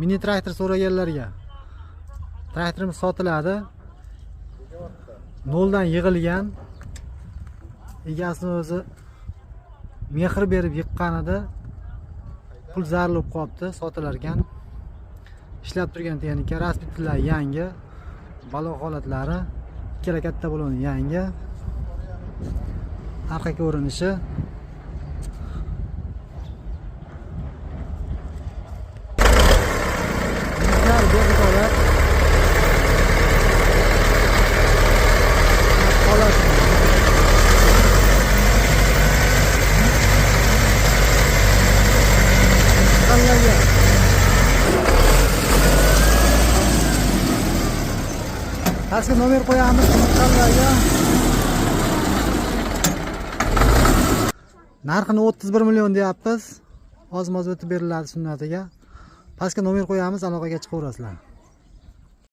Mini traktor so'raganlarga traktorimiz sotiladi. Noldan yig'ilgan. Egasini o'zi mehr berib yiqqanida pul zaril bo'lib qolibdi, sotilar ekan. Ishlab turgan texnika, raspitlar yangi, balon holatlari, ikkala katta balon yangi. Arqa ko'rinishi. Pastga nomer qo'yamiz qiziqqanlarga. Narxini 31 million deyapmiz. Ozmoz o'tib beriladi sunnatiga. Pastga nomer qo'yamiz, aloqaga chiqaverasizlar.